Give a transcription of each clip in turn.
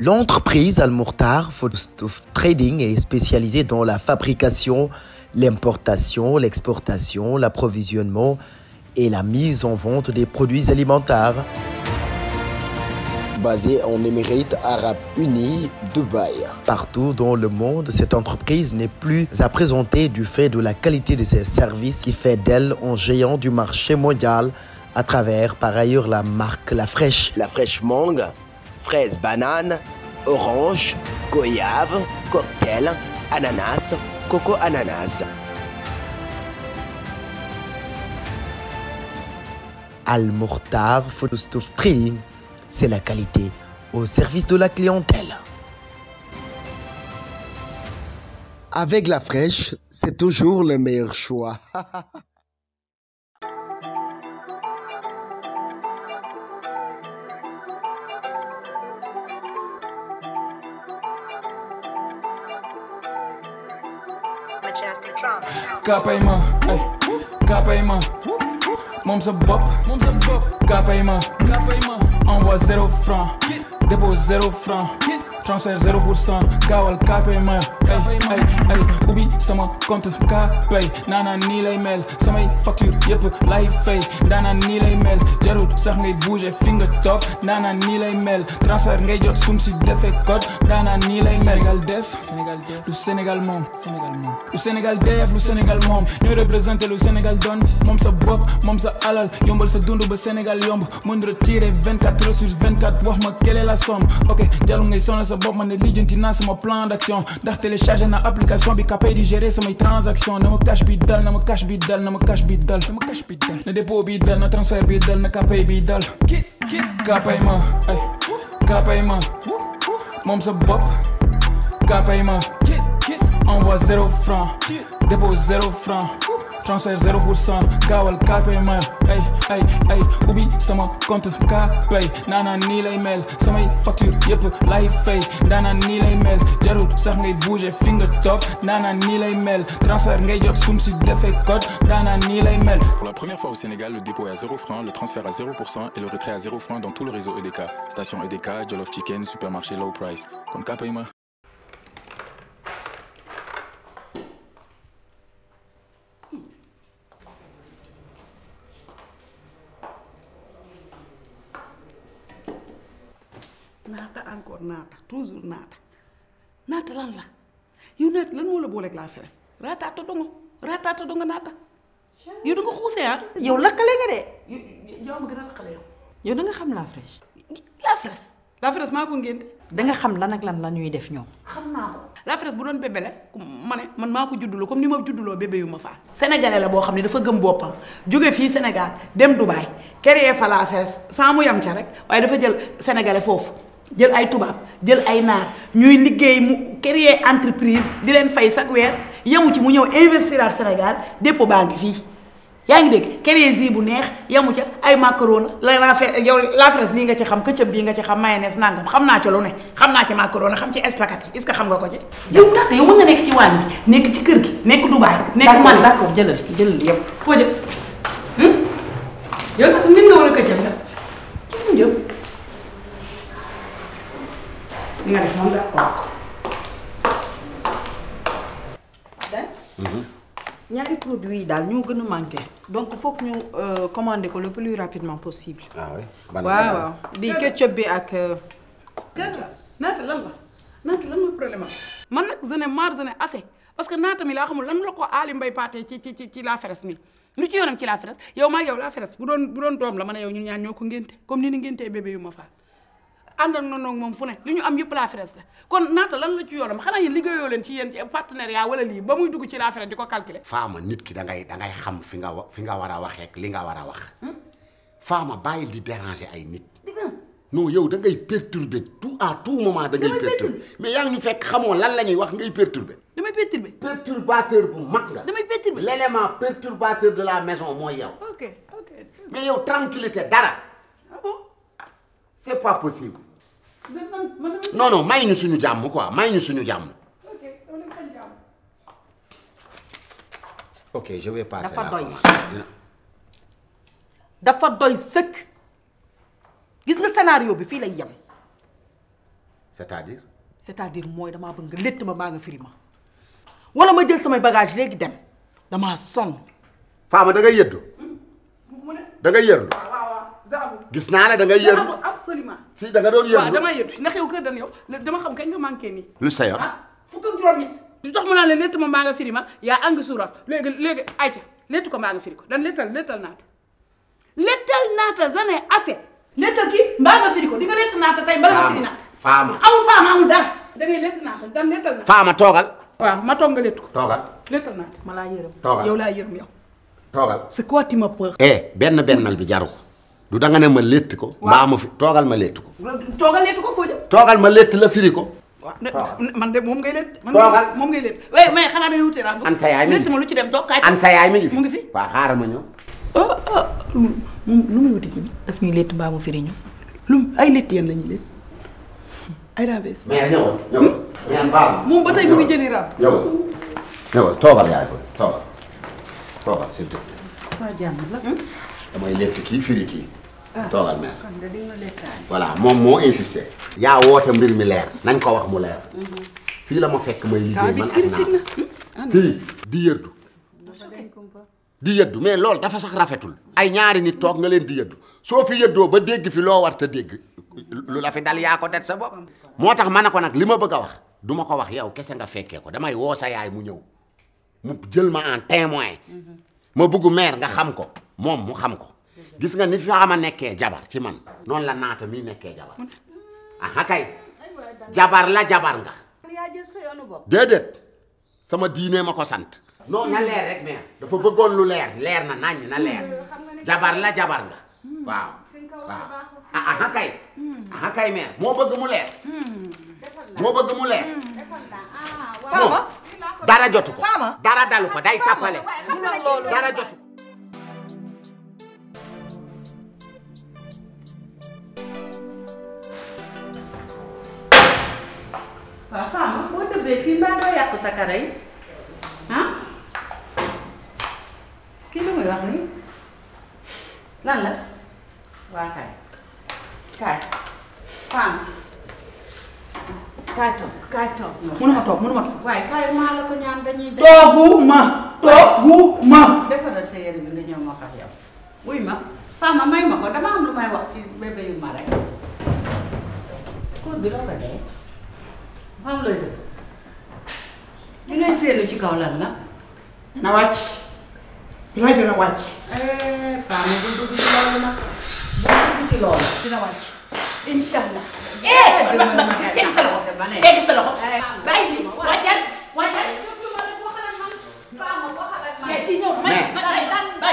L'entreprise Al-Mourtar Food Trading est spécialisée dans la fabrication, l'importation, l'exportation, l'approvisionnement et la mise en vente des produits alimentaires. Basée en Émirats Arabes Unis, Dubaï. Partout dans le monde, cette entreprise n'est plus à présenter du fait de la qualité de ses services qui fait d'elle un géant du marché mondial à travers par ailleurs la marque La Fraîche mangue, fraise banane, orange, goyave, cocktail, ananas, coco ananas. Al-Mourtar Food Trading, c'est la qualité au service de la clientèle. Avec La Fraîche, c'est toujours le meilleur choix. Kapayma, kapayma, moom sa bopp, kapayma, envoie 0 francs, dépôt 0 francs, transfert 0%, gaawal kapayma, ubbi sama compte kapay, nana nii lay mel, samay facture yëpp lay fay, nana nii lay mel, jarul sax ngay bouger fi nga toog, nana nii lay mel, transfert ngay jot sum si defee code, nana nii lay mel. Sénégal def, lu Sénégal moom, lu Sénégal def, lu Sénégal moom, ñooy représenté lu Sénégal doon, moom sa bopp, moom sa alal, yombal sa dund ba Sénégal yomb, mën retirer 24 heures sur 24, wax ma quelle est la somme, ok, jarul ngay sonal sa bopp, man ne lijjanti naa sama plan d'action, ndax téléchargé na application bi kapay di gérer samay transaction, na ma cash bi dal, na ma cash bi dal, na ma cash bi dal, na dépôt bi dal, na transfert bi dal, na kapay bi dal, kapay ma, moom sa bopp, kapay ma, envoie 0 francs, dépôt 0 francs, transfert 0%, gaawal kapay ma, ubbi sama compte kapay, nana nii lay mel, samay facture yëpp lay fay, nana nii lay mel, jarul sax ngay bouger fi nga toog, nana nii lay mel, transfert ngay jot sum si defee code, nana nii lay mel. Pour la première fois au Sénégal, le dépôt est à 0 francs, le transfert à 0% et le retrait à 0 francs dans tout le réseau EDK. Station EDK, Jollof Chicken, supermarché low price. Kon kapay ma. naata encore naata toujours naata lan la yow naata lan moo la booleeg La Fraîche raataata dongo naata yow da nga xuusee ah. yow lakkale nga de. yow ma gën a lakkale yow. yow da nga xam La Fraîche. La Fraîche maa ko ngénte. da nga xam lan ak lan la ñuy def ñoom. xam naa ko. La Fraîche bu doon bébé la ma ne man maa ko judduloo comme ni ma judduloo bébé yu ma faal. sénégalais la boo xam ne dafa gëm boppam jóge fii Sénégal dem Dubaï créé fa La Fraîche sans mu yam ca rek waaye dafa jël sénégalais foofu. jël ay tubaab jël ay naar ñuy liggéey mu créer entreprise di leen fay chaque weer yamu ci mu ñëw investir al Sénégal dépôt baa ngi fii yaa ngi dégg créer zi bu neex yamu ca ay macaroni la yow La Fraîche bii nga ci xam këccëb bii nga ci xam mayonnaise nangam xam naa ci lu ne xam naa ci macaroni xam ci spaghetti est-ce que xam nga ko ci. yow ndaxte yow mën nga nekk ci waañ bi nekk ci kër gi nekk Dubaï. nekk Mali d'accord jëlal yëpp. foo jëm yow nag nit nga war a këccëb nga ci fu mu jëm. nga def moom d'accord. ñaari produits yi daal ñoo gën a manqué donc faut que ñu commander ko le plus rapidement possible. ah oui. waaw bi ketchup bi ak. naata lan mooy problème am. man nag je n'ai marre je n'ai assez parce que naata mi laa xamul lan la ko Ali Mbaye paatee ci La Fraîche mi lu ci yoonam ci La Fraîche yow maa yow La Fraîche bu doon doom la ma ne yow ñun ñaan ñoo ko ngénte comme ni ngéntee bébé yu ma faal. àndal noonu moom fu ne li ñu am yëpp La Fraîche la kon naata lan la ci yoonam xanaa yéen liggéeyoo leen ci yéen ci partenariat wala lii ba muy dugg ci La Fraîche di ko calculer. Faama nit ki da ngay xam fi nga war a waxee ak li nga war a wax. Faama bàyyil di déranger ay nit. non yow da ngay perturber tout à tout moment da ngay perturber mais yaa ngi ñu fekk xamoo lan la ñuy wax ngay perturber. damay perturber. perturbateur bu mag nga. damay perturber. l'élément perturbateur de la maison mooy yow. ok mais yow tranquillité dara. ah bon. c'est pas possible. non may ñu suñu jàmm quoi may ñu suñu jàmm. ok je vais passer. dafa doy sëkk gis nga scénario bi fii lay yem c'est-à-dire. c'est-à-dire mooy damaa bëgg nga létt ma baa nga firi ma wala ma jël samay bagage léegi dem damaa sonn. Fama da ngay yëddu. da ngay yërlu. gis naa la da ngay yërlu. absolument. si da nga doon yërlu. waaw dama yëddu ndax yow kër dan yow dama xam kañ nga manqué nii. lu sa yoon. fukk ak juróom-ñett. du tax mu naan la létt ma maa nga firi ma yaa angi suuras léegi ayca létt ko maa nga firi ko dan léttal naata. léttal naata j'en ai assez. léttal kii mbaa nga firi ko di nga létt naata tey bala nga firi naata. Fama amul Fama amul dara. da ngay létt naata dan léttal naata. Fama toogal. waaw ma toog nga létt ko. toogal. léttal naata ma laa yërëm. toogal yow laa yërëm yow. toogal. c'est quoi tu me peur. benn bennal bi jaru du da nga ne ma létt ko. mbaa ma fi toogal ma létt ko. toogal létt ko foo jëm. toogal ma létt la firi ko. man de moom ngay létt. toogal moom ngay létt. waaye mais xanaa dañuy wute an sa yaay mi ngi létt ma lu ci dem doog kaay. an sa yaay mi ngi fi mu ngi fi. waaw xaaral ma ñëw. moom lu muy wuti ci daf ñuy létt mbaa mu firi ñu. ay létt yéen la ñuy létt ay raves. mais ñëwal mais baal moom ba tey mu ngi jëli rab. ñëwal toogal yaay fa toogal s'il te plaît. waa jàmm la. damay létt kii firi kii. toogal mère. voilà moom moo insisté. yaa woote mbir mi leer nañ ko wax mu leer. fii la ma fekk may liggéey man ak naa fii di yëddu mais loolu dafa sax rafetul. ay ñaari nit toog nga leen di yëddu soo fi yëddoo ba dégg fi loo war te dégg lu la fi dal yaa ko det sa bopp. moo tax ma ne ko nag li ma bëgg a wax du ma ko wax yow kese nga fekkee ko damay woo sa yaay mu ñëw mu jël ma en témoin ma bëggu meer nga xam ko moom mu xam ko gis nga ni Fama nekkee jabar ci man noonu la naata mii nekkee jabar aha kay jabar la jabar nga déedéet sama diine ma ko sant. non na leer rek meer dafa bëggoon lu leer na nañ na leer jabar la jabar nga waaw aha kay meer moo bëgg mu leer Fama dara jotu ko dara dalu ko day tappale dara jotu ko. waaw Fama boo dëbbee fii mbaa doo yàq sa kara yi kii lu muy wax nii lan la waa kaay Fama kaay toog mënuma toog waaye kaay maa la ko ñaan dañuy tooguma defal sa yére bi nga ñëw ma wax yow wuy ma Fama may ma ko dama am lu may wax ci bébé yu ma rek kóor bi la ko dee xam looy def li ngay seetlu ci kaw lan la na wàcc lay dina wàcc. Fama du dugg ci loolu nag bu dugg ci loolu dina wàcc incha allah. teg sa loxo bàyyi bi wàccal.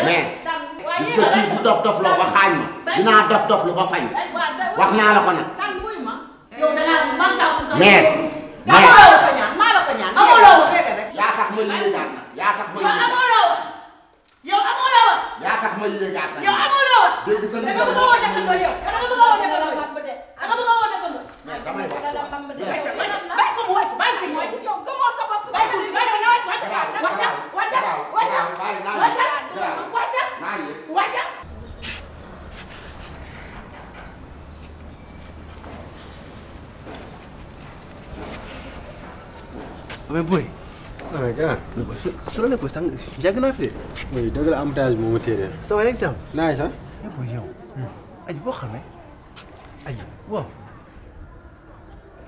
mais gis nga kii bu dof loo ba xaañ ma dinaa dof lu ba fañ wax naa la ko nag. yow da ngaa manqué mais maa la ko ñaan amoo loo wax rek yaa tax ma yéegaat nag yaa tax ma yéegaat yow amoo loo wax yaa tax ma yéegaat nag yow amoo loo wax dégg sa da nga bëgg a woo dëkkandoo yow da nga bëgg a woo dëkkandoo da nga bëgg a woo dëkkandoo mais damay bàyyi ko mu wàcc bàyyi ko mu wàcc yow gëmoo sa bopp bàyyi ko wàcc mais boy. ah gannaaw. su la nekkul sànq yàgg naa fi de. oui dëgg la embouteillage bi moo ma téye. ça va yegg jàmm. naaj sax. mais boy yow. aji boo xamee. aji waaw.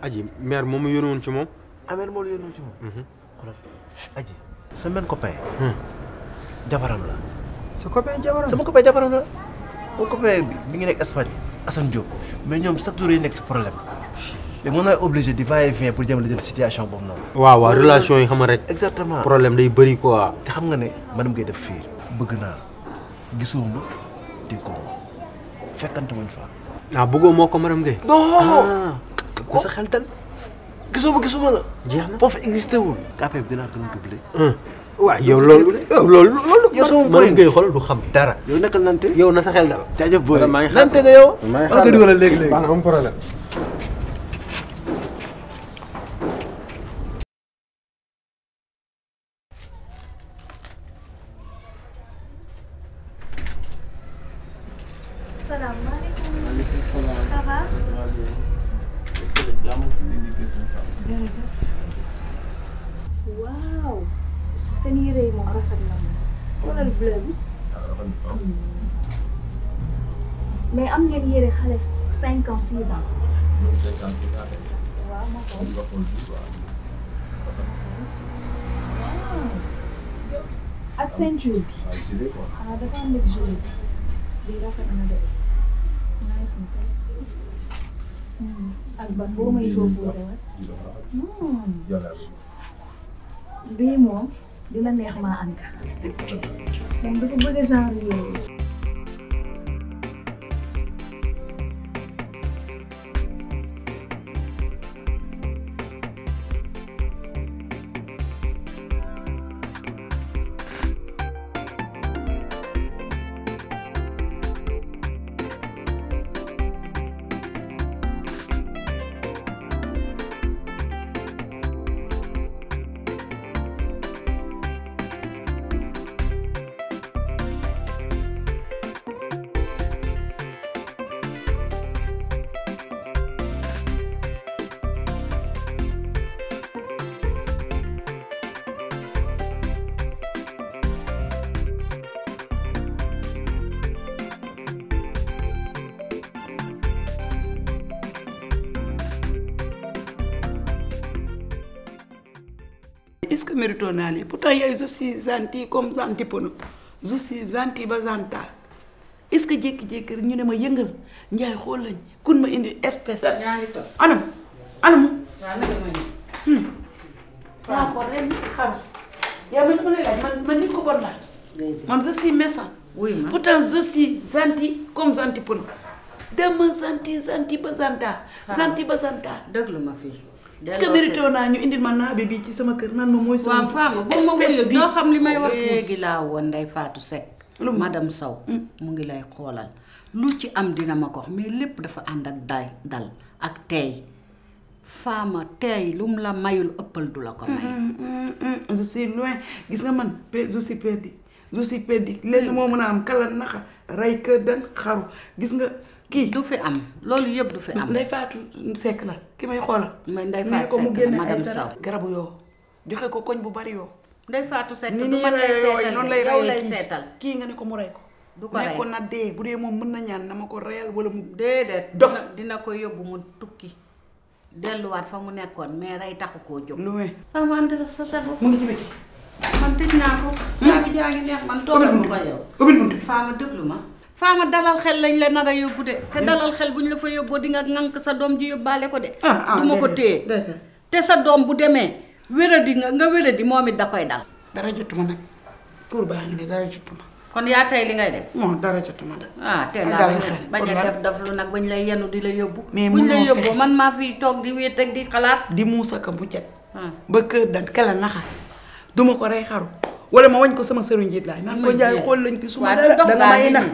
aji mère moom mu yónni woon ci moom. amère moo la yónni woon ci moom. xoolal aji. sa benn copain. jabaram la. sa copain jabaram. sama copain jabaram la. moom copain bi ngi nekk Espagne Assane Diop mais ñoom chaque jour yi nekk ci problème. mais moom mooy obligé di va-et-vient pour jëm la jël situation boobu noonu. waaw relation yi xam nga rek. exactement problème day bëri quoi. te xam nga ne manam ngay def fii bëgg naa gisoo ma déggoo ma fekkante wuñ fa. ah bëggoo moo ko madame Guèye. non. ba sa xel dal gisuma la. jeex na foofu existé wul. kàppee bi dinaa gën a doublé. waaw yow loolu. yow sama madame Guèye xool du xam dara. yow nekkal nante. yow na sa xel dal. jaajëf booy maa ngi xaar nante nga yow. maa ngi xaar ko dugal léegi. baax na am problème. Salaamaaleykum. Maaleykum salaam. Ça va? jërëjëf. waaw seen yére yi moom rafet na moom. xoolal bleu bi. mais am ngeen yére xale 5 ans 6 ans. waaw ma xool. ak ceinture bi. ah dafa am nekk gilet bi rafet na de. nice na tey. ak ban boo may proposé waat. bii moom dina neex maa ànd. moom dafa bëgg genre yooyu. Est-ce que mérito naa lii pourtant yaay je suis gentil comme gentil pono je suis gentil ba gental est-ce que jékki-jékki rek ñu ne ma yëngal njaay xool lañ kun ma indi espèce. yaa ngi toog anam. waaw naka ma ñëw. waaw ko ren xam yaa man dama lay laaj man nit ko bon laa. man je suis méchant. oui ma pourtant je suis gentil comme gentil pono dama gentil ba gental. gentil ba gental. déglu ma fii. est-ce que mérité naa ñu indil ma naabe bi ci sama kër nan ma mooy sama. waaw Fama bu ma wuyu doo xam li may wax. léegi laa woon Ndeye Fatou Seck. madame Sow mu ngi lay xoolal lu ci am dina ma ko wax mais lépp dafa ànd ak dal ak teey Fama teey lu mu la mayul ëppal du la ko may. je suis loin gis nga man je suis perdu lenn moo mën a am kala naxa rey kër dan xaru gis nga. kii du fi am loolu yëpp du fi am. Ndeye Fatou Seck la ki may xoolal. mais Ndeye Fatou Seck la madame Sow garabu yoo joxe ko koñ bu bari yoo. Ndeye Fatou Seck ni du man lay seetal noonu lay yow rey lay seetal. kii nga ne ko mu rey ko. du ko rey ne ko na dee bu dee moom mën na ñaan na ma ko reyal wala mu. déedéet dof dina ko yóbbu mu tukki delluwaat fa mu nekkoon mais rey taxu koo jóg. lu may. wante sa sago. mu ngi ci biti. man tëj naa ko. yaa ngi jaa ngi neex man toogal ma fa yow. ubbil buntu bi Fama déglu ma. Fama dalal xel lañ la nar a yóbbu de te dalal xel bu ñu la fa yóbboo di nga ŋànk sa doom ji yóbbaale ko de. du ma ko téye te sa doom bu demee wéradi nga wéradi moom it da koy dal. dara jotuma nag pour baa ngi ne dara jotuma. kon yaa tey li ngay def. non dara jotuma de. te ngaa bañ a def daf lu nag bañ lay yenu di la yóbbu. mais buñ la yóbboo man maa fi toog di wéet ak di xalaat. di muusa ka bu cet. ba kër dan kala naxa duma ko rey xaru wala ma wañ ko sama sëru njiit laay naan ko njaay xool lañ ki suma dara da nga may nax.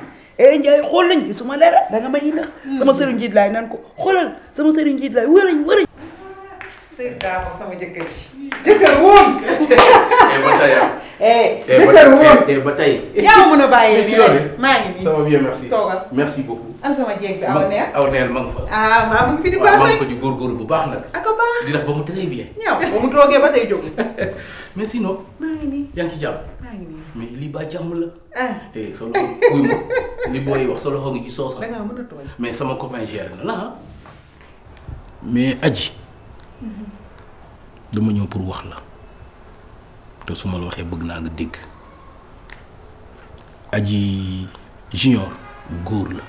njaay xool lañ ki suma dara da nga may nax. sama sëru njiit laay naan ko xoolal sama sëru njiit laay wërëñ. sëy daa ko sama jëkkër ji. jëkkër woon. ba tey jëkkër woon. ba tey. yaa mën a bàyyi nii rek maa ngi nii. ça va bien merci. toogal merci beaucoup. ana sama jéeg bi aw neer. aw neer ma nga fa. maa bëgg fi di baax rek ma nga fa di góorgóorlu bu baax nag. ak a baax di def ba mu très bien. ñaaw ba mu toogee ba tey jóg. mais sinon. maa ngi nii yaa ngi ci jàmm. maa ngi nii mais lii ba jàmm la. sa loxo kuy ma li booy wax sa loxo ngi ci soosa. da ngaa mën a tooñ. mais sama copain géré na la mais aji. dama ñëw pour wax la te su ma la waxee bëgg naa nga dégg aji junior góor la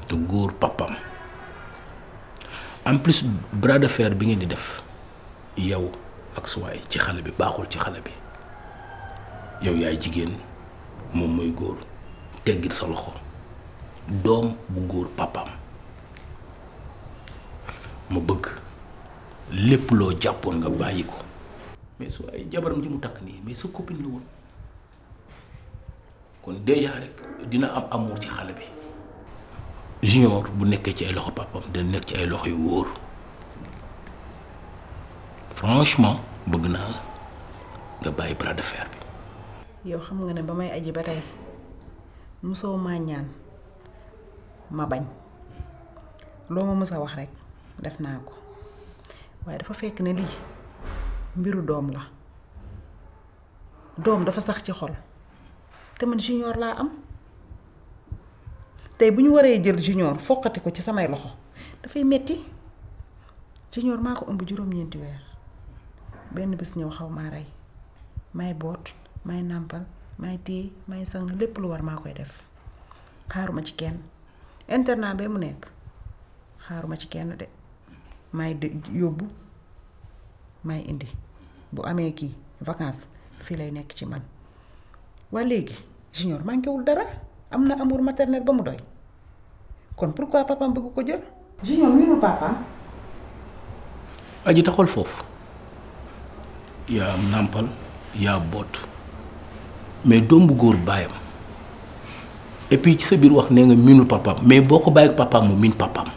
te góor papam en plus bras de fer bi ngeen di def yow ak suwaay ci xale bi baaxul ci xale bi yow yaay jigéen moom mooy góor teggit sa loxo doom bu góor papam ma bëgg lépp loo jàppoon nga bàyyi ko mais su ay jabaram ji mu takk nii mais sa copine la woon kon déjà rek dina am amour ci xale bi junior bu nekkee ci ay loxo papam dina nekk ci ay loxo yu wóor franchement bëgg naa nga bàyyi bras de fer bi. yow xam nga ne ba may aji ba tey mosoo maa ñaan ma bañ loo ma mës a wax rek def naa ko waaye dafa fekk ne lii mbiru doom la doom dafa sax ci xol te man junior laa am tey bu ñu waree jël junior foqati ko ci samay loxo dafay metti junior maa ko ëmb juróom-ñeenti weer benn bés ñëw xaw maa rey may boot may nàmpal may téye may sang lépp lu war maa koy def xaaruma ci kenn internat ba mu nekk xaaruma ci kenn de may yóbbu may indi bu amee kii vacances fii lay nekk ci man waa léegi junior manquéwul dara am na amour maternel ba mu doy kon pourquoi papaam bëgg ko jël junior miinul papaam aji taxol foofu yaa am nàmpal yaa boot mais doom bu góor baayam et puis ci sa biir wax nee nga miinul papaam mais boo ko bàyyi papaam mu miin papaam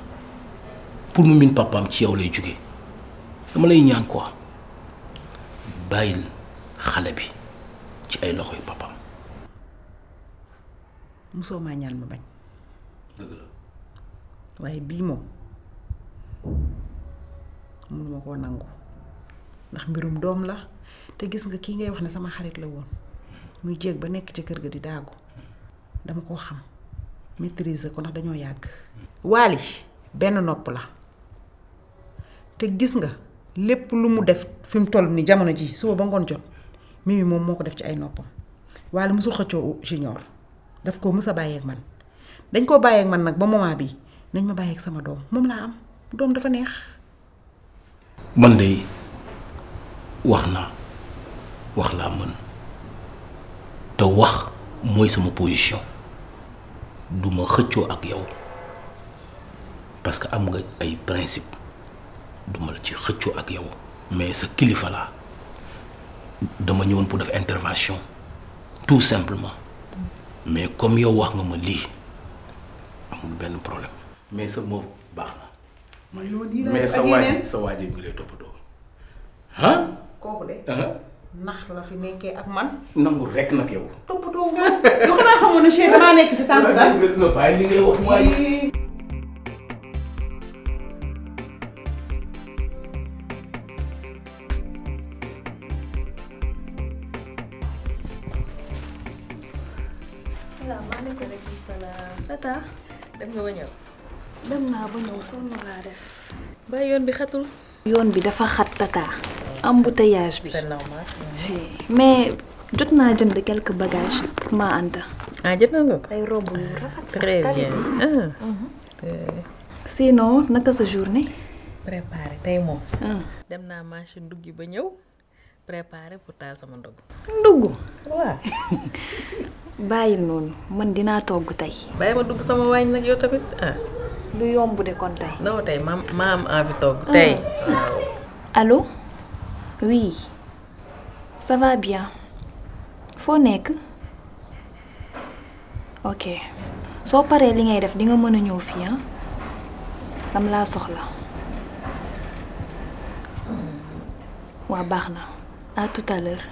pour mu miin papaam ci yow lay jóge dama lay ñaan quoi bàyyil xale bi ci ay loxo yu papaam. musoo maa ñaan ma bañ. dëgg la. waaye bii moom mënuma koo nangu ndax mbirum doom la te gis nga kii ngay wax ne sama xarit la woon muy jéeg ba nekk ci kër ga di daagu dama koo xam maîtriser ko ndax dañoo yàgg. Waali benn nopp la te gis nga lépp lu mu def fi mu toll ni jamono ji suba ba ngoon jot Mimi moom moo ko def ci ay noppam Waali musul xëccoo junior daf ko mës a bàyyeeg man dañ koo bàyyeeg man nag ba moment bi nañ ma bàyyeeg sama doom moom laa am doom dafa neex. man de wax naa wax laa mën te wax mooy sama position duma xëccoo ak yow parce que am nga ay principe duma la ci xëccoo ak yow mais sa kilifa laa dama ñëwoon pour def intervention tout simplement mais comme yow wax nga ma lii amul benn problème mais sa moof baax na mais sa waaji bi lay toppatoo ah kooku de nax la fi nekkee ak man nangu rek nag yow toppatoo nga yoo xanaa xamoon ne Cheikh maa nekk ci tànk das nga bàyyi li ngay wax waaye Waaleykum salaam. Tata dem nga ba ñëw. dem naa ba ñëw sonn laa def. ba yoon bi xatul. yoon bi dafa xat tata. embouteillage bi. c'est normal. mais jot naa jënd quelques bagages pour ma Anta. ah jot na nga ko. ay robe yu rafet sax. très bien. sinon naka sa journée. préparé tey moom. dem naa marché nduggi ba ñëw préparé pour taal sama ndog. ndugg. waaw. bàyyil noonu man dinaa togg tey. bàyyi ma dugg sama waañ nag yow tamit ah. lu yomb de kon tey. non tey ma am envie togg tey. allô oui ça va bien foo nekk ok soo paree li ngay def di nga mën a ñëw fii ah dam laa soxla waa baax na à tout à l'heure.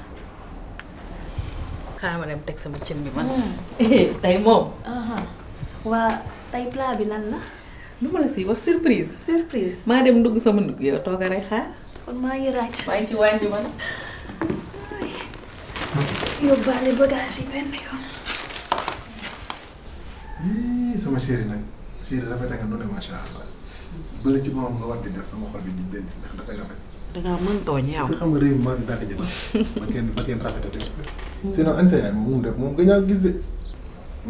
xaaral ma dem teg sama cin bi man. tey moom. waa tey plat bi lan la. lu ma la si wax surprise. surprise. maa dem dugg sama ndugg yow tooga rek xaar. kon maa ngi ràcc. maa ngi ci waañ bi man. yóbbaale bagage yi benn yoon. sama chéri nag chéri rafet nga noonu macha allah bële ci moom nga war di def sama xol bi di benn ndax dafay rafet. dangaa mën tooñ yow. parce que xam nga réew mi maa ngi daal di jënd ba kenn rafetati. sinon an sa yaay moom mu def moom gëj a gis de.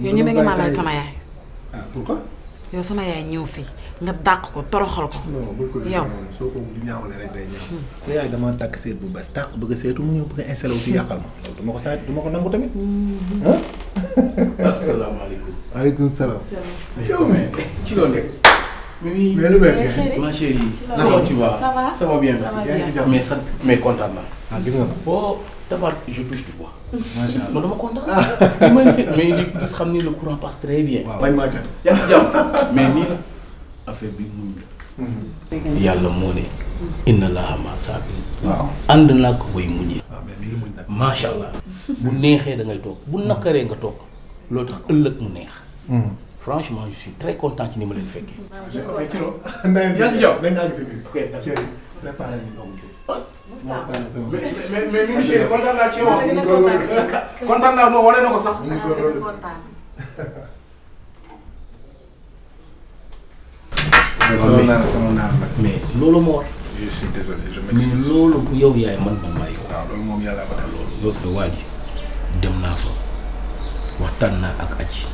yow ñeme nga maa laaj sama yaay. ah pourquoi. yow sama yaay ñëw fii nga dàq ko toroxal ko. non bul ko yow soo ko du ñaawale rek day ñaaw. sa yaay dama tàkk seet bu bees tàq bëgg a seetu mu ñëw bëgg a installé wu fi yàqal ma loolu duma ko saa duma ko nangu tamit. asalaamaaleykum. waaleykum salaam. ci loolu rek. mais lu bees nga. ma chérie. comment tu vas? Ça va bien merci. mais kontaan naa. ah gis nga ma. boo tabaat je touche du bois. macha allah non dama kontaan. li may fekk mais li gis xam ni le courant passe très bien. waaw bañ maa jàpp. yaa ngi jàmm mais nii la affaire bi muñ la. yàlla moo ne. inna laaha maa saabiriin. waaw ànd naa ko way muñee. waaw mais mi ngi muñ nag. macha allah. bu neexee da ngay toog bu nakaree nga toog loolu tax ëllëg mu neex. franchement je suis très content ci ni ma leen fekkee. yaa ngi jàpp dañ àgg si biir. préparé ñu ndogu bi. mais monsieur kontaan naa ci yow. kontaan naa non wane na ko sax. mais sama naan nag. mais loolu moo war. je suis désolé je mais m'excuse. loolu yow yaay man maa yow. waaw loolu moom yàlla ko def. loolu yow sa waa ji dem naa fa waxtaan naa ak aji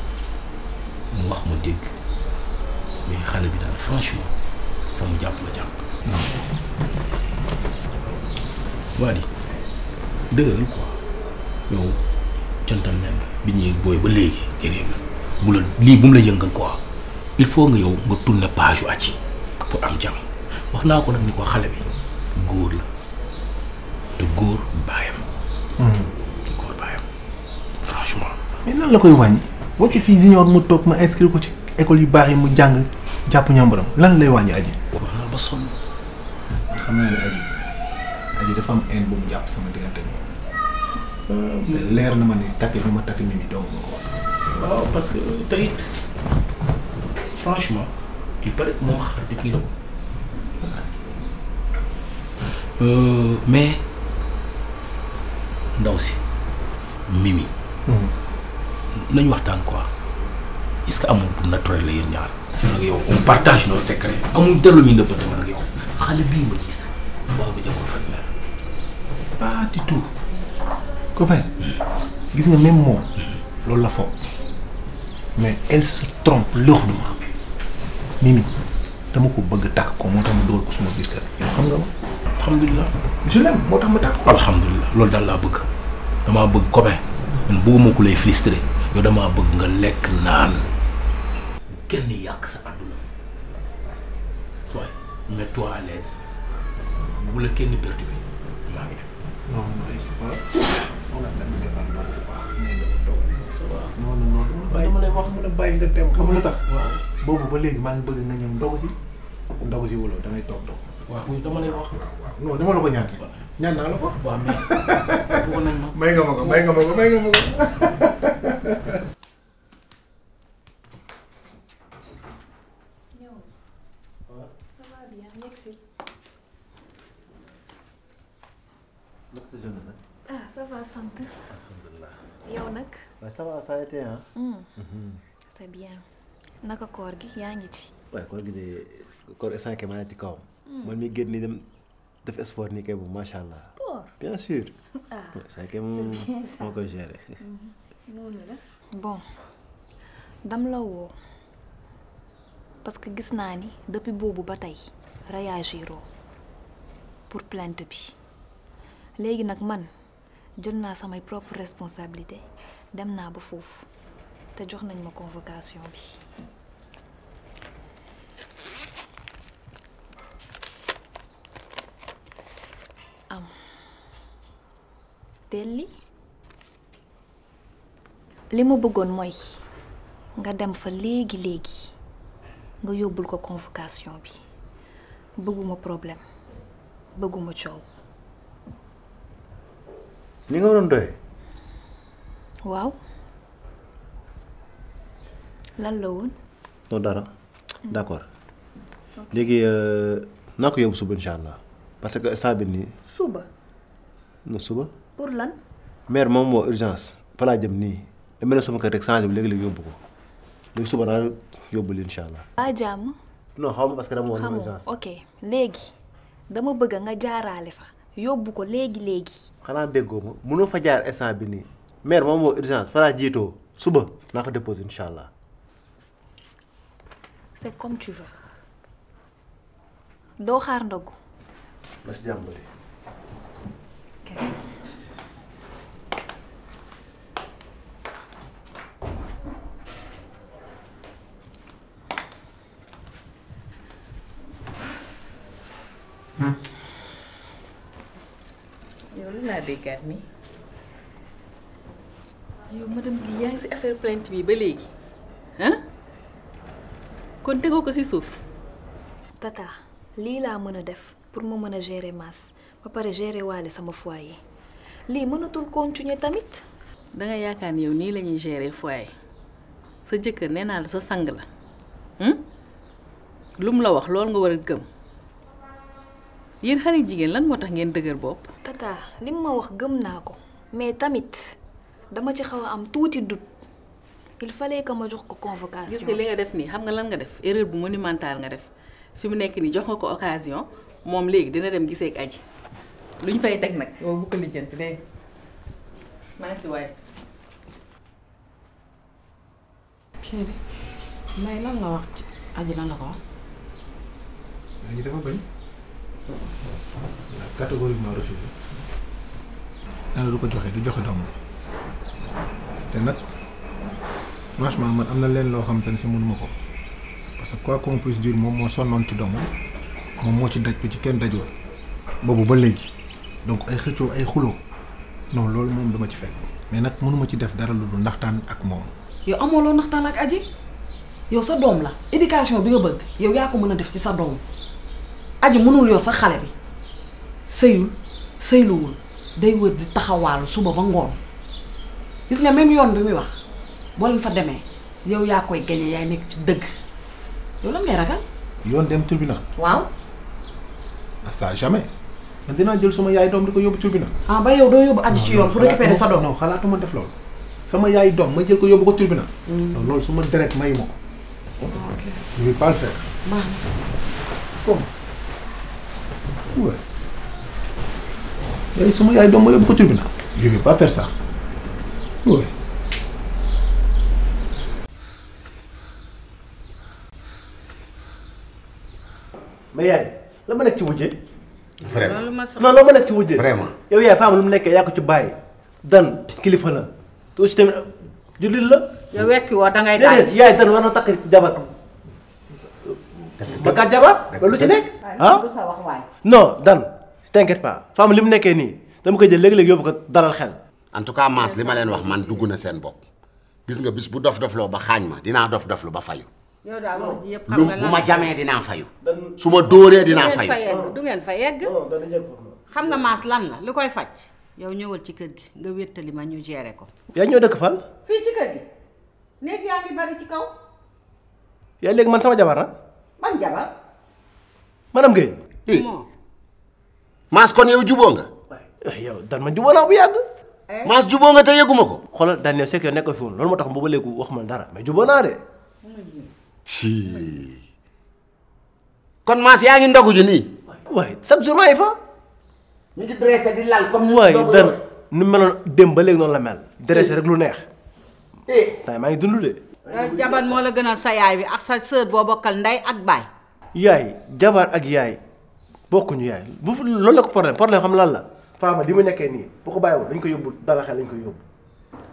mu wax ma dégg mais xale bi daal franchement fa mu jàpp la jàpp. waa ji dëgëral quoi yow jantal mel nga bi ñuy booy ba léegi gëree nga bu la lii bu mu la yëngal quoi il faut nga yow nga tourner page yu aji pour am jàmm wax naa ko nag ni ko xale bi góor la te góor baayam. góor baayam franchement. mais lan la koy wàññi boo ci fii junior mu toog ma inscrire ko ci école yu baax yi mu jàng jàpp ñàmbaram lan lay wàññi aji. wax naa ba sonn. xam naa ne aji dafa am haine bu mu jàpp sama diggante moom. te leer na ma ni takk bi ma takk Mimi dong ma ko wax. waaw parce que tey franchement il paraît que moom xarit kii la ko. mais ndaw si Mimi. nañu waxtaan quoi est-ce que amul bu naturel la yéen ñaar. man ak yow on partage nos secrets amul dara lu ñuy nëbbante man ak yow xale bii ma gis waaw bi jagul fan la. pas du tout. copain gis nga même moom loolu la foog mais elle se trompe lourdement Mimi dama ko bëgg tàkk ko moo tax ma dool ko suma biir kër yow xam nga ma. alhamdulilah. je l'aime moo tax ma tàkk ko. alhamdulilah loolu daal laa bëgg damaa bëgg copain man bëgguma ku lay frustré yow damaa bëgg nga lekk naan kenn yàq sa àdduna toi mets-toi à l'aise bu la kenn perturbé maa ngi dem. non soxna si tamit defal loolu bu baax nee nga dogal. ça va non dama lay wax mën a bàyyi nga dem xam nga lu tax. waaw boobu ba léegi maa ngi bëgg nga ñëw ndogu si wala da ngay toog. waaw dama lay wax. waaw non dama la ko ñaan ñaan naa la ko. waaw mais bëggoon nañ ma. may nga ma ko. ah ça va sant. alhamdulilah. yow nag. waaye ça va ça a été ah. c'est bien. naka koor gi yaa ngi ci. waaye koor gi de koor instant que maa ngi ci kawam. man mi génn nii dem def sport nii kay bu macha allah. sport bien sûr. ah c'est que moom moo koy gérer. noonu la. bon dam la woo parce que gis naa ni depuis boobu ba tey réagiroo pour plainte bi léegi nag man jël naa samay propre responsabilité dem naa ba foofu te jox nañ ma convocation bi. am telli li ma bëggoon mooy nga dem fa léegi nga yóbbul ko convocation bi bëgguma problème bëgguma coow. ni nga waroon doyee. waaw lan la woon. non dara d'accord léegi naa ko yóbbu suba incha allah parce que instant bi nii. suba. non suba. pour lan. mère moom moo urgence fa laa jëm nii dama ne sama kër rek changé bi léegi yóbbu ko léegi suba naa yóbbu li incha allah. waa jàmm. non xaw ma parce que dama woon urgence. ok léegi dama bëgg nga jaaraale fa yóbbu ko léegi. xanaa déggoo ma mënoo fa jaar instant bi nii mère moom moo urgence fa laa jiitoo suba naa ko déposé incha allah. c'est comme tu veux. doo xaar ndogu. na si jàmm bëri. yow lu laa déggaat nii yow madame bi yaa ngi si affaire plainte bi ba léegi ah kon tegoo ko si suuf. tata lii laa mën a def pour ma mën a gérer masse ba pare gérer waale sama foyer lii mënatul continuer tamit. danga yaakaar ni yow nii la ñuy gérer foyer sa jëkkër nee naa la sa sang la lu mu la wax loolu nga war a gëm yéen xale jigéen lan moo tax ngeen dëgër bopp. tata li ma wax gëm naa ko mais tamit dama ci xaw a am tuuti dut il fallait que ma jox ko convocation. gis nga li nga def nii xam nga lan nga def erreur bu monumentale nga def fi mu nekk nii jox nga ko occasion moom léegi dina dem gisee ak aji luñ fay teg nag yow bu ko lijjanti dégg maa ngi si waay. chéri may lan la wax ci aji lan la ko wax. aji dafa bañ. catégoriquement refusé. dana du ko joxe du joxe doomam te nag franchement man am na leen loo xamante ne si mënuma ko parce que quoi qu'on puisse dire moom moo sonnoon ci doomam moom moo ci daj ko ci kenn dajul boobu ba léegi donc ay xëccoo ay xuloo non loolu moom dama ci fekk mais nag mënuma ci def dara lu dul ndaxtaan ak moom. yow amoo loo naxtaan ak aji yow sa doom la éducation bi nga bëgg yow yaa ko mën a def ci sa doom aji mënul yor sa xale bi sëyul sëyluwul day wër di taxawaalu suba ba ngoon gis nga même yoon bi muy wax boo leen fa demee yow yaa koy gañe yaay nekk ci dëgg yow lan ngay ragal. yoon dem tribunal. waaw. ça jamais man dinaa jël sama yaay doom di ko yóbbu tribunal. ah ba yow doo yóbbu aji ci yoon pour récupérer sa doom. non xalaatuma def loolu. sama yaay doom ma jël ko yóbbu ko tribunal. non loolu su ma deret mayu ma ko. ok je vais pas le faire. baax comme ouais. yaay sama yaay doom ma yóbbu ko tribunal. je vais pas faire ça. ouais. mais yaay la ma nekk ci wujje. vraiment non la ma nekk ci wujje. vraiment yow yaay femme lu mu nekkee yaa ko ci bàyyi. dan kilifa la te aussi tamit jullit la. yow wekki woo dangay daal déedéet yaay dan war na takk jabar. ba kat jabar lu ci nekk. ah du sa wax waay. non dan t'inquiète pas femme li mu nekkee nii dama koy jël léegi-léegi yóbbu ko dalal xel. en tout cas Mass li ma leen wax man dugg na seen bopp gis nga bis bu dof-dofloo ba xaañ ma dinaa dof-doflu ba fayu. yow daal wax ji yëpp xam lu nga bu lan ma jamee dinaa fayu. su ma dóoree dinaa fayu. du ngeen fa yegg xam nga Mass lan la li koy faj yow ñëwal ci kër gi nga wéttali ma ñu gérer ko. yaa ñoo dëkk fan. fii ci kër gi néeg yaa ngi bari ci kaw. yaa léegi man sama jabar la. ban jabar. madame Guèye. Mass kon yow juboo nga. yow dan ma juboo naa bu yàgg. Mass juboo nga te yëguma ko. xoolal daan yow c'est que nekk fi woon loolu moo tax booba léegi wax ma dara mais juboo naa de. si kon Mass yaa ngi ndogu ji nii. waaye chaque jour maa ngi fa. ñu ngi dressé di lal comme. waaye dan nu meloon dem ba léegi noonu la mel. dressé rek lu neex. tay maa ngi dund de. jabar moo la gën a sa yaay bi ak sa sœur boo bokkal ndey ak baay. yaay jabar ak yaay bokkuñu yaay bu loolu la ko problème xam lan la. Fama li mu nekkee nii bu ko bàyyiwoon dañ ko yóbbu dala xel dañ ko yóbbu.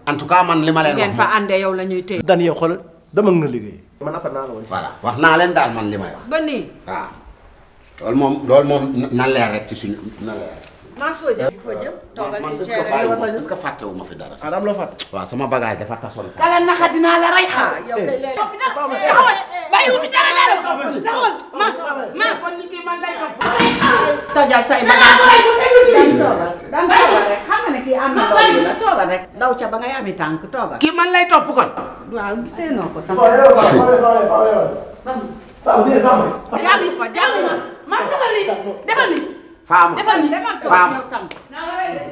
en tout cas man li ma leen wax ngeen fa àndee yow la ñuy téye. dan yow xoolal dama nga liggéey. man après naa la woon. voilà wax naa leen daal man li may wax. ba nii. waaw loolu moom na leer rek ci suñu na leer. Mass foo jëm foo jëm. toogal man ci est-ce que fàttewu ma fi dara. ah am loo fàtte. waaw sama bagage dafa tasoon sax. kala naxa dinaa la rey xaar. yow kay léegi. bàyyiwul fi dara laa la taxawal Mass kon ni kii man lay topp. tojal say bagage daan toogal rek xam nga ne kii am na loolu la toogal rek daw ca ba ngay ami tànk toogal. kii man lay topp kon. waaw gisee noo ko sax. jàmm ko jàmm ma defal ni defal ni. Fama defal ni demal toog yow tam. naa la rey de.